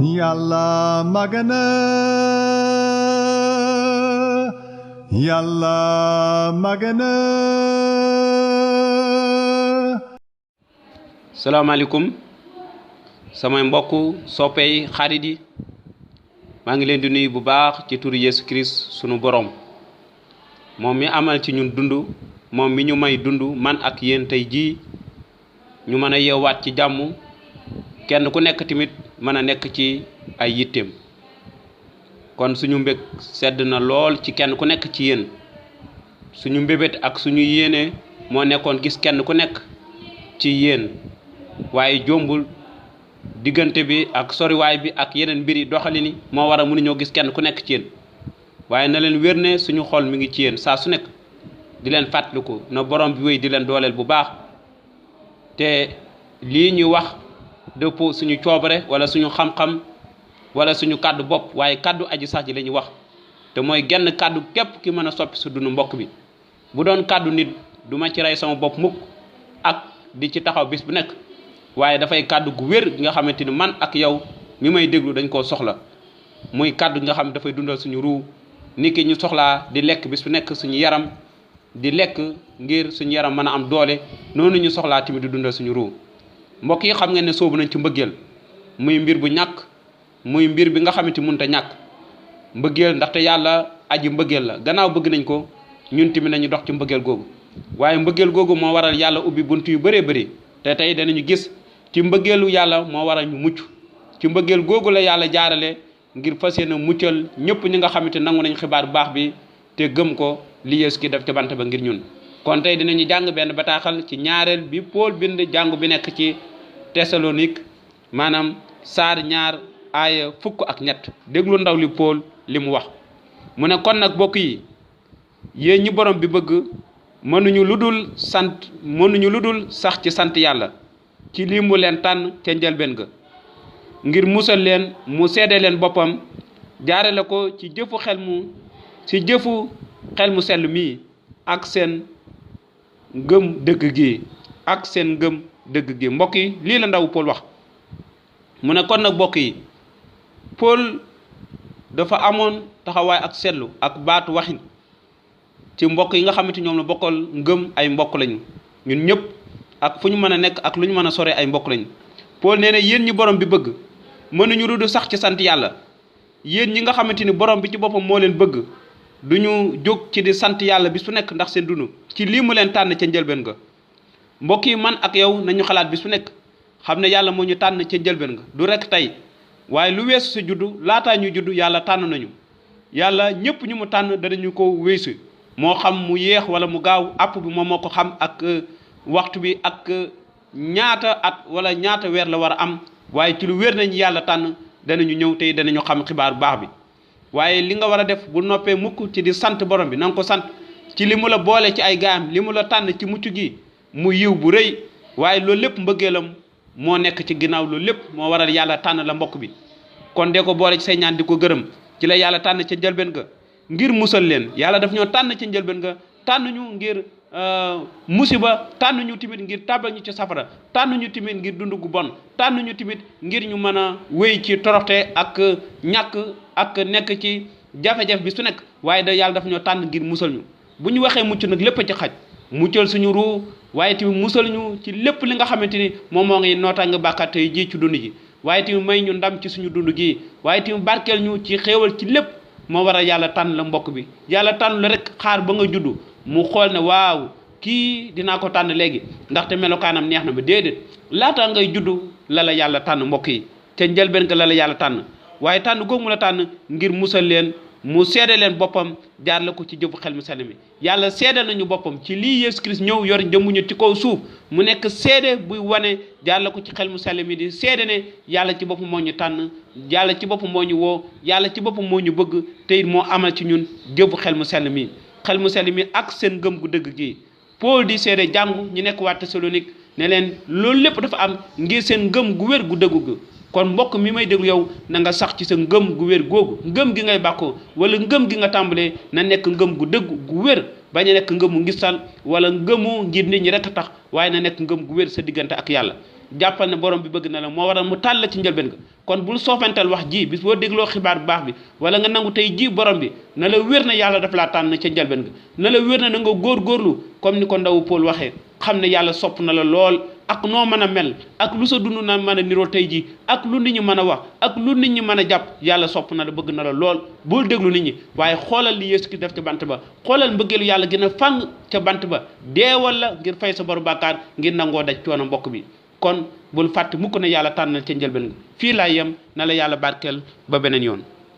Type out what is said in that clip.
Yàlla magana Yàlla magana. salaamaaleykum samay mbokk soppey xarit yi maa ngi leen di nuyu bu baax ci turu Yesu Christ sunu borom moom mi amal ci ñun dund moom mi ñu may dund man ak yéen tey jii ñu mën a yeewaat ci jàmm kenn ku nekk tamit mën a nekk ci ay yitteem kon suñu mbég sedd na lool ci kenn ku nekk ci yéen suñu mbébét ak suñu yéene moo nekkoon gis kenn ku nekk ci yéen waaye jombul diggante bi ak soriwaay bi ak yeneen mbir yi doxalini moo war a mënuñoo gis kenn ku nekk ci yéen waaye na leen wér ne suñu xol mi ngi ci yéen saa su nekk di leen fàttaliku na borom bi wéy di leen dooleel bu baax te lii ñu wax dëppoo suñu coobare wala suñu xam-xam wala suñu kàddu bopp waaye kàddu aji sax ji la ñuy wax te mooy genn kàddu képp ki mën a soppi su dund mbokk bi bu doon kàddu nit du ma ci rey sama bopp mukk ak di ci taxaw bis bu nekk waaye dafay kàddu gu wér gi nga xamante ni man ak yow mi may déglu dañ koo soxla muy kàddu gi nga xam dafay dundal suñu ruu ni ki ñu soxlaa di lekk bis bu nekk suñu yaram di lekk ngir suñu yaram mën a am doole noonu ñu soxlaa tamit di dundal suñu ruu mbokk yi xam ngeen ne soobu nañ ci mbëggeel muy mbir bu ñàkk muy mbir bi nga xamante mënut a ñàkk mbëggeel ndaxte yàlla aji mbëggeel la gannaaw bëgg nañ ko ñun tamit nañu dox ci mbëggeel googu waaye mbëggeel googu moo waral yàlla ubbi bunt yu bëree bëri te tey danañu gis ci mbëggeelu yàlla moo waral ñu mucc ci mbëggeel googu la yàlla jaarale ngir fas yéene muccal ñëpp ñi nga xamante nangu nañ xibaar bu baax bi te gëm ko li Yeesu ki def ca bant ba ngir ñun kon tey dinañu jàng benn bataaxal ci ñaareel bi Paul bind jàngu bi nekk ci Thessalonique maanaam saar 2 aaya 1 déglu ndaw li Paul li mu wax mu ne kon nag bokk yi yéen ñi borom bi bëgg mënuñu lu dul sax ci sant yàlla ci lii mu leen tànn ca njëlbeen ga ngir musal leen mu seede leen boppam jaarale ko ci jëfu xel mu sell mii ak seen ngëm dëgg gi mbokk yi lii la ndaw Paul wax mu ne kon nag mbokk yi Paul dafa amoon taxawaay ak seetlu ak baatu waxin ci mbokk yi nga xamante ñoom la bokkal ngëm ay mbokk lañu ñun ñëpp ak fu ñu mën a nekk ak lu ñu mën a sore ay mbokk lañu Paul nee na yéen ñi borom bi bëgg mënuñu lu du sax ci sant yàlla yéen ñi nga xamante ni borom bi ci boppam moo leen bëgg duñu jóg ci di sant yàlla bis su nekk ndax seen dund ci lii mu leen tànn ca njëlbeen ga mbokk yi man ak yow nañu xalaat bis su nekk xam ne yàlla moo ñu tànn ca njëlbeen ga du rek tey waaye lu weesu sa juddu laataa ñu juddu yàlla tànn nañu yàlla ñëpp ñu mu tànn danañu ko weesu moo xam mu yéex wala mu gaaw àpp bi moom moo ko xam ak waxtu bi ak ñaata at wala ñaata weer la war a am waaye ci lu wér nañ yàlla tànn danañu ñëw tey danañu xam xibaar bu baax bi waaye li nga war a def bu noppee mukk ci di sant borom bi na nga ko sant ci li mu la boole ci ay gaayam li mu la tànn ci mucc gi mu yiw bu rëy waaye loolu lépp mbëggeelam moo nekk ci ginnaaw loolu lépp moo waral yàlla tànn la mbokk bi kon de ko boole ci say ñaan di ko gërëm ci la yàlla tànn ca njëlbeen ga ngir musal leen yàlla daf ñoo tànn ca njëlbeen ga tànn ñu ngir musiba tànn ñu tamit ngir tàbbal ñu ci safara tànn ñu tamit ngir dund gu bon tànn ñu tamit ngir ñu mën a wéy ci toroxte ak ñàkk ak nekk ci jafe-jafe bi su nekk waaye da yàlla daf ñoo tànn ngir musal ñu bu ñu waxee mucc nag lépp a ci xaj muccal suñu ruu waaye tamit musal ñu ci lépp li nga xamante ni moom moo ngi nootaanga bàkkaar tey ji ci dund ji waaye tamit may ñu ndam ci suñu dund gi waaye tamit barkeel ñu ci xéewal ci lépp moo waral yàlla tànn la mbokk bi yàlla tànn la rek xaar ba nga juddu mu xool ne waaw kii dinaa ko tànn léegi ndaxte melokaanam neex na ba déedéet laata ngay juddu la la yàlla tànn mbokk yi te njëlbeen ga la la yàlla tànn waaye tànn googu mu la tànn ngir musal leen mu seede leen boppam jaar la ko ci jëfu xel mu sell mi yàlla seede nañu boppam ci lii Yeesu Christ ñëw yor jëmmuñu ci kaw suuf mu nekk seede buy wane jaar la ko ci xel mu sell mi di seede ne yàlla ci boppam moo ñu tànn yàlla ci boppam moo ñu woo yàlla ci boppam moo ñu bëgg te it moo amal ci ñun jëfu xel mu sell mi ak seen ngëm gu dëgg gi Paul di seede jàngu ñu nekk waa Thessalonique ne leen loolu lépp dafa am ngir seen ngëm gu wér gu dëggu gi kon mbokk mi may déglu yow na nga sax ci sa ngëm gu wér googu ngëm gi ngay bàkkoo wala ngëm gi nga tàmbalee na nekk ngëm gu dëgg gu wér bañ a nekk ngëmu ngistal wala ngëmu ngir nit ñi rek a tax waaye na nekk ngëm gu wér sa diggante ak yàlla jàppal ne borom bi bëgg na la moo waral mu tàll la ci njëlbeen ga kon bul soofantal wax ji bis boo dégloo xibaar bu baax bi wala nga nangu tey ji borom bi na la wér na yàlla daf laa tànn ca njëlbeen ga na la wér na nga góorgóorlu comme ni ko ndawu Paul waxee xam ne yàlla sopp na la lool ak noo mën a mel ak lu sa dund na mën a niroo tey jii ak lu nit ñi mën a wax ak lu nit ñi mën a jàpp yàlla sopp na la bëgg na la lool bul déglu nit ñi waaye xoolal li Yeesu ki def ca bant ba xoolal mbëggeelu yàlla gën a fàng ca bant ba deewal la ngir fay sa boru bàkkaar ngir nangoo daj coono mbokk bi kon bul fàtte mukk ne yàlla tànnal ca njëlbeen nga fii laa yem na la yàlla barkeel ba beneen yoon